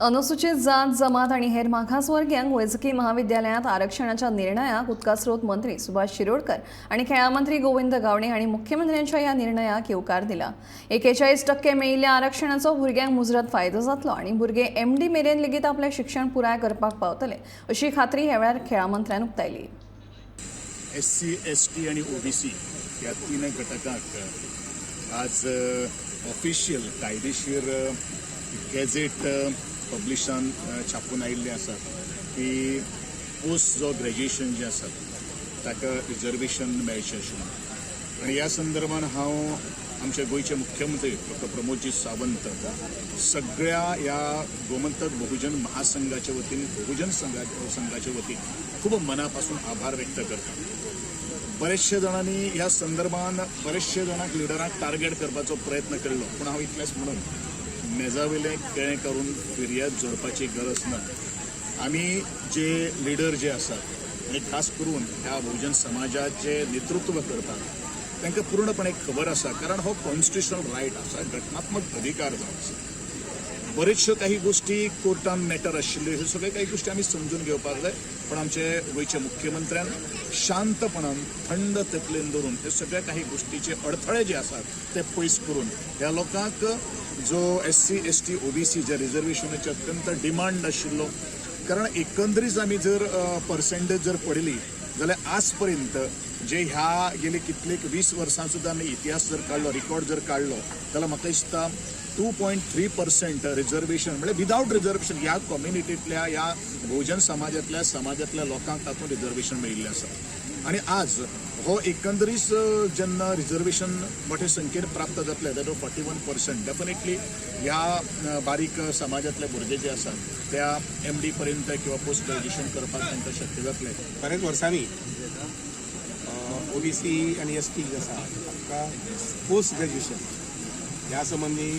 अनुसूचित जात जमात आणि हेर मागासवर्गीयांक वैजकी महाविद्यालयात आरक्षणाच्या निर्णयाक उदकास्रोत मंत्री सुभाष शिरोडकर आणि खेळां मंत्री गोविंद गावडे हांणी मुख्यमंत्र्यांच्या ह्या निर्णयाक येवकार दिला. 41% मेळिल्ल्या आरक्षणाचो भुरग्यांक मुजरत फायदो जातलो आणि भुरगे एमडी मेरेन लेगीत आपलें शिक्षण पुराय करपाक पावतले अशी खात्री ह्या वेळार खेळां मंत्र्यान उक्तायली. एस सी, एस टी आणि ओबीसी ह्या तीन घटकांक आज ऑफिशियल कायदेशीर गॅझेट पब्लिशान छापून आयिल्लें आसा की पोस्ट जो ग्रॅज्युएशन जें आसा ताका रिजर्वेशन मेळचें अशें म्हणून. आनी ह्या संदर्भान हांव आमचे गोंयचे मुख्यमंत्री डॉक्टर प्रमोदजी सावंत, सगळ्या ह्या गोमंतक बहुजन महासंघाच्या वतीन, बहुजन संघाच्या वतीन खूब मनापासून आभार व्यक्त करता. बरेचशे जाणांनी ह्या संदर्भान बरेचशे जाणांक, लिडरांक टार्गेट करपाचो प्रयत्न केल्लो, पूण हांव इतलेंच म्हणून मेजा वयलें केळें करून फिर्याद जोडपाची गरज ना. आमी जे लिडर जे आसात आनी खास करून ह्या बहुजन समाजाचे नेतृत्व करतात, तांकां पूर्णपणे खबर आसा, कारण हो कॉन्स्टिट्युशनल रायट आसा, घटनात्मक अधिकार जावन आसा. बरेचश्यो काही गोष्टी कोर्टान मॅटर आशिल्ल्यो, ह्यो सगळ्यो काही गोष्टी आमी समजून घेवपाक जाय. पण आमचे गोंयचे मुख्यमंत्र्यान शांतपणान, थंड तकलेन धरून हे सगळ्या काही गोष्टीचे अडथळे जे आसात ते पयस करून ह्या लोकांक जो S C, S T, OBC जे रिजर्वेशनाचे अत्यंत डिमांड आशिल्लो, कारण एकंदरीत आमी जर पर्सेंटेज जर पळयली जाल्यार आज पर्यंत जे ह्या गेले कितले 20 वर्सां सुद्दां आमी इतिहास जर काडलो, रिकॉर्ड जर काडलो जाल्यार म्हाका दिसता 2.3% रिजर्वेशन, म्हणजे विदावट रिजर्वेशन ह्या कम्युनिटींतल्या, ह्या बहुजन समाजातल्या समाजातल्या लोकांक तातूंत रिजर्वेशन मेळिल्लें आसा. आनी आज हो एकंदरीत जेन्ना रिजर्वेशन मोठे संख्येन प्राप्त जातलें, that 41%, definitely ह्या बारीक समाजातले भुरगे जे आसात त्या एमडी पर्यंत किंवा पोस्ट ग्रॅज्युएशन करपाक तांकां शक्य जातलें. बऱ्याच वर्सांनी ओबीसी आनी एस टी जे आसा तांकां पोस्ट ग्रॅज्युएशन ह्या संबंदी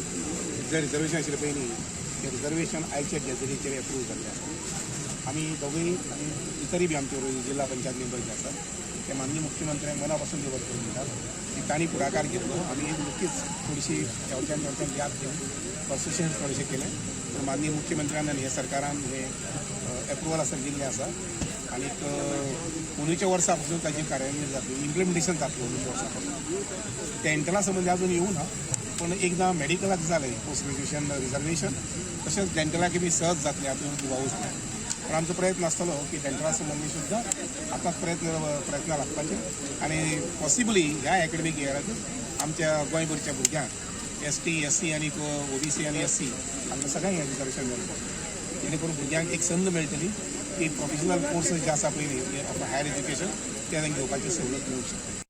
जे रिजर्वेशन आशिल्लें पयलीं, तें रिजर्वेशन आयच्या गॅझेटीचेर एप्रूव जाल्लें आसा. आमी दोगूय आनी इतरूय बी आमचे बरोबर जिल्हा पंचायत मेंबर जे आसात ते माननीय मुख्यमंत्र्यांक मना पासून देव करून दितात की तांणी फुडाकार घेतलो. आमी नक्कीच थोडीशी ह्या वटच्यान याद घेवन पर्सुएशन थोडेशें केलें, पूण माननीय मुख्यमंत्र्यान आनी हे सरकारान हे एप्रुवल आसा दिल्लें आसा. आनीक अंदूच्या वर्सा पासून ताची कार्यान्वित जातली, इम्प्लिमेंटेशन जातलें अंदूच्या वर्सा पासून. डेंटला संबंदी अजून येवं ना, पूण एकदां मेडिकलाक जालें पोस्ट ग्रॅज्युएशन रिजर्वेशन, तशेंच डेंटलाक बी सहज जातलें, हातूंत दुबावूच ना. पण आमचो प्रयत्न आसतलो की डेंटला संबंदी सुद्दां आतांच प्रयत्न लागपाचे आनी पॉसिबली ह्या एकेडमीक इयराक आमच्या गोंयभरच्या भुरग्यांक, एस टी, एस सी आनी ओबीसी आनी एस सी, हांकां सगळ्यांक हें रिजर्वेशन मेळपाक, जेणे करून भुरग्यांक एक संद मेळटली की प्रोफेशनल कोर्सेस जे आसा पळय ऑफ हायर एज्युकेशन, ते तांकां घेवपाची सवलत मेळूंक शकता.